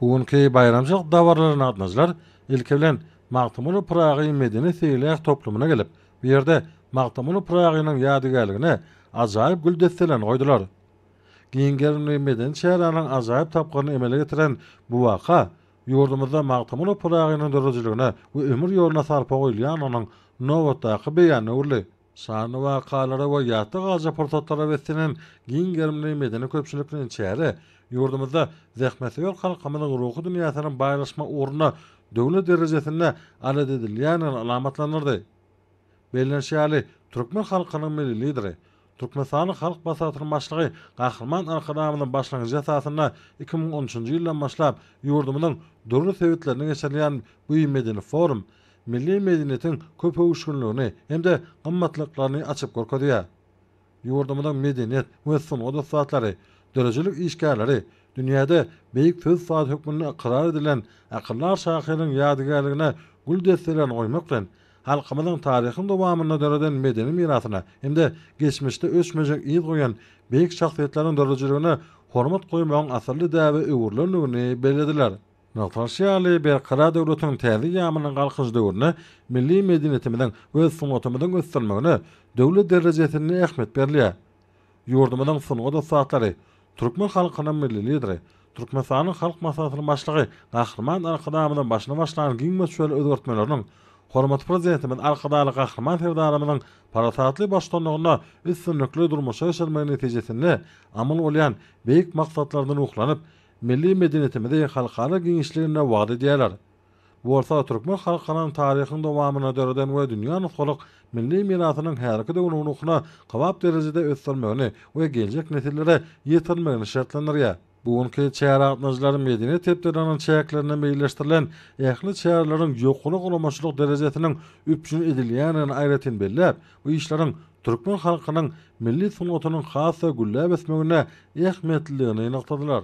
Bu günki baýramçylyk dabaralaryna gatnaşyjylar ilki bilen Magtymguly Pyragy medeni-seýilgäh toplumyna gelip, bu ýerde Magtymguly Pyragynyň ýadygärligine ajaýyp gül desselerini goýdular. Giň gerimli medeni çäräniň ajaýyp tapgyryny emele getiren bu waka ýurdumyzda Magtymguly Pyragynyň döredijiligine we ömür ýoluna sarpa goýulýandygynyň nobatdaky beýanyna öwrüldi. Şanly wakalara we ýatda galyjy pursatlara beslenen giň gerimli medeni-köpçülikleýin çäre ýurdumyzda zähmetsöýer halkymyzyň ruhy dünýäsiniň baýlaşmagy ugrunda döwlet derejesinde alada edilýändigini alamatlandyrdy. Bellenişi ýaly, türkmen halkynyň Milli Lideri, Türkmenistanyň Halk Maslahatynyň Başlygy Gahryman Arkadagymyzyň başlangyjy esasynda 2013-nji ýyldan başlap ýurdumyzyň dürli sebitlerinde geçirilýän bu medeni forum milli medeniýetiň köpöwüşginligini hem-de gymmatlyklaryny açyp görkezýär. Ýurdumyzyň medeniýet we sungat ussatlary, döredijilik işgärleri dünýäde beýik söz ussady hökmünde ykrar edilen akyldar şahyryň ýadygärligine gül desselerini goýmak bilen, halkymyzyň taryhyň dowamynda döreden medeni mirasyna hem-de geçmişde öçmejek yz goýan beýik şahsyýetleriň döredijiligine hormat goýmagyň asylly däbe öwrülendigini bellediler. Nygtalyşy ýaly, Berkarar döwletiň täze eýýamynyň Galkynyş döwründe milli medeniýetimiziň we sungatymyzyň ösdürilmegine döwlet derejesinde ähmiýet berilýär. Ýurdumyzyň sungat ussatlary, türkmen halkynyň Milli Lideri, Türkmenistanyň Halk Maslahatynyň Başlygy Gahryman Arkadagymyzyň başyny başlan giň möçberli özgertmeleriniň, hormatly Prezidentimiz Arkadagly Gahryman Serdarymyzyň parasatly baştutanlygynda üstünlikli durmuşa geçirilmegi netijesinde amal bolýan beýik maksatlardan ruhlanyp, milli medeniýetimizi halkara giňişliginde wagyz edýärler. Bu bolsa türkmen halkynyň taryhyň dowamynda döreden we dünýä nusgalyk milli mirasynyň häzirki döwrüň ruhuna kybap derejede ösdürilmegini we geljek nesillere ýetirilmegini şertlendirýär. Bu günki çärä gatnaşyjylar Medeniýet hepdeliginiň çäklerinde meýilleşdirilen ähli çäreleriň ýokary guramaçylyk derejesiniň üpjün edilýändigini aýratyn belläp, bu işleriň türkmen halkynyň milli sungatynyň has-da gülläp ösmeginde ähmiýetlidigini nygtadylar.